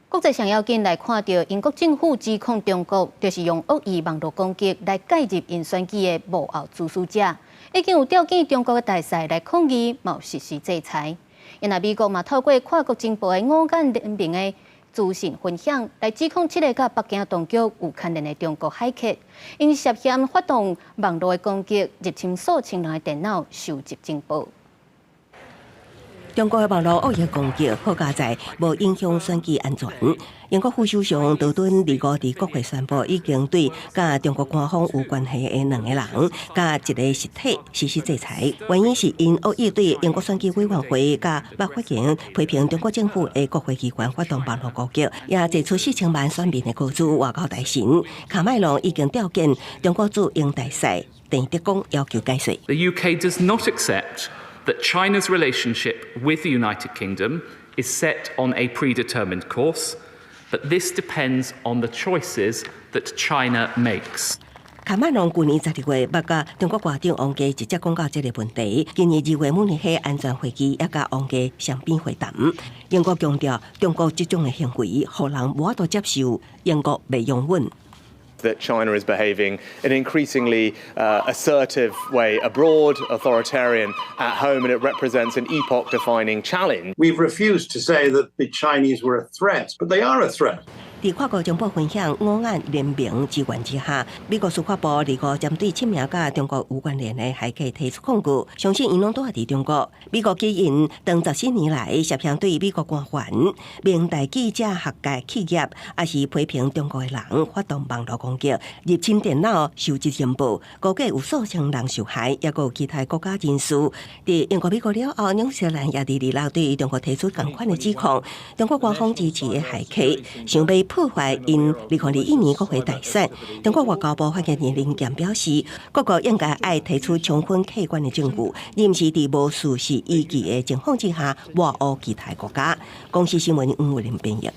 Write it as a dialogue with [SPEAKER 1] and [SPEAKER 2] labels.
[SPEAKER 1] 國際上要緊來看著英國政府指控中國，就是用惡意網路攻擊來介入𪜶選舉的幕後主使者，已經有召見中國的大使來抗議，嘛實施制裁。因為美國嘛透過跨國情報的五眼聯盟的資訊分享，來指控七個佮北京當局有牽連的中國駭客，𪜶涉嫌發動網路的攻擊，入侵數千人的電腦，收集情報。
[SPEAKER 2] 中國的網路惡意攻擊，好佳哉無影響選舉安全。英國副首相道頓二五佇國會宣布，已經對佮中國官方有關係的兩個人，佮一個實體實施制裁。原因是𪜶惡意對英國選舉委員會佮麥法庭批評中國政府的國會機關發動網路攻擊，也濟出4000萬選民的個資外交大臣卡麥隆已經召見中國駐英大使鄭德江，要求解釋。
[SPEAKER 3] The UK does not accept that China's relationship with the United Kingdom is set on a predetermined course, but this depends on the choices that China makes.
[SPEAKER 2] 卡麥隆舊年12月捌佮中國外長王毅直接講到這個問題。今年2月慕尼黑安全會議也佮王毅雙邊會談。英國強調，中國這種的行為，予人無法度接受，英國袂容忍。
[SPEAKER 4] That China is behaving in an increasingly assertive way abroad, authoritarian at home, and it represents an epoch defining challenge.
[SPEAKER 5] We've refused to say that the Chinese were a threat, but they are a threat.
[SPEAKER 2] 佇跨國情報分享五眼聯盟支援之下，美國司法部二五針對七名佮中國有關聯的駭客提出控告，相信𪜶攏都佇中國。美國基因長14年來涉嫌對美國官員、明代記者、學界企業，抑是批評中國的人發動網路攻擊、入侵電腦、收集情報，估計有數千人受害，抑閣有其他國家人士。佇英國、美國了後，紐西蘭也佇二六對中國提出仝款的指控。中國官方支持的駭客想欲破壞𪜶2021年國會大選。中國外交部發言人林劍表示，各國應該愛提出充分客觀的證據，而毋是佇無事實依據的情況之下抹黑其他國家。公視新聞黃偉玲編譯。